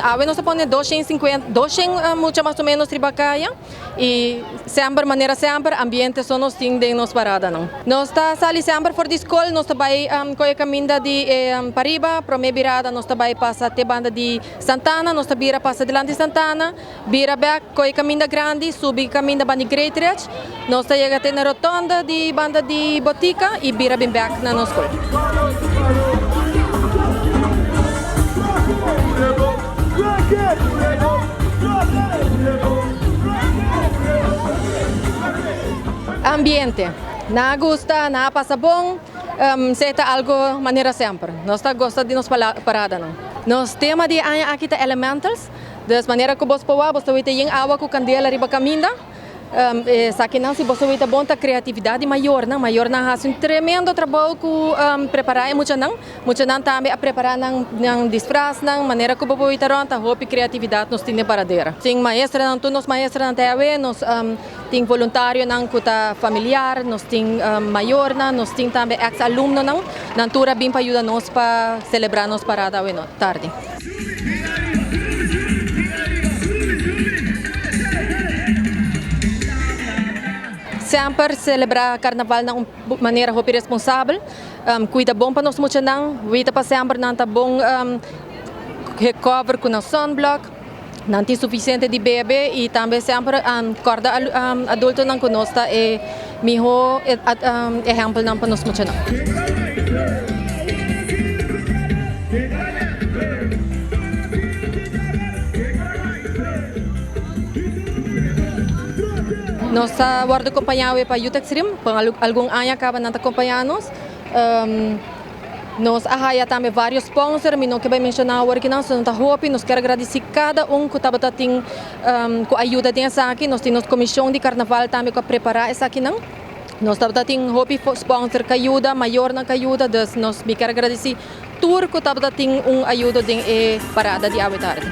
Awe nos a pone 250, 200 mucha mas o menos riba kaya i semper manera semper ambiente so nos tin den nos paradanan. Nos ta sali semper for di skol, nos ta bai kohe kaminda di pariba, prome birada nos ta bai pasa te banda di Santana, nos ta bira pasa dilanti Santana, bira bek kohe kaminda grandi, subi kaminda banda di Great Ridge, nos ta yega te na rotonda di banda di Botica i bira bin bek na nos skol. Ambiente. Nan a gusta, nan a pasa bon, esei ta algo manera semper. Nos ta gosta di nos paradanan. Nos tema di e aña aki ta Elementals. Dus manera ku bos por wak, bos ta wita yen awa ku kandela riba kaminda. Esakinan si bos ta wita bon ta kreatividat di mayornan. Mayornan a hasi un tremendo trabou ku prepará e muchanan. Muchanan tambe a prepará nan nan disfrasnan. Manera ku bo por wita rònt ta hopi kreatividat nos tin den paradera. Tin maestranan, tur nos maestranan ta awe. Nos tin voluntarionan ku ta familiar, nos tin mayornan, nos tin tambe eks alumnonan. Nan tur a bin pa yuda nos pa selebrá nos parada awe tardi. Semper selebrá karnaval na un manera hopi responsabel. Kuida bon pa nos muchanan. Wita pa semper nan ta bon gecover ku nan sunblock. Nan tin sufisiente di bebe i tambe semper kòrda adultonan ku nos ta e mihó ehèmpelnan pa nos muchanan. Nos ta wòrdu kompañá awe pa Youth Extreme, pa algun aña kaba nan ta kompañá nos. Nos a haya tambe varios sponsor, mi no ke bai menshoná awor ki nan, so nan ta hopi. Nos kier gradisí kada un ku tabata tin ku a yuda den esaki. Nos tin nos komishon di karnaval tambe ku a prepará esakinan. Nos tabata tin hopi sponsor ku a yuda, mayornan ku a yuda, dus nos mi kier gradisí tur ku tabata tin un ayudo den e parada di awe tardi.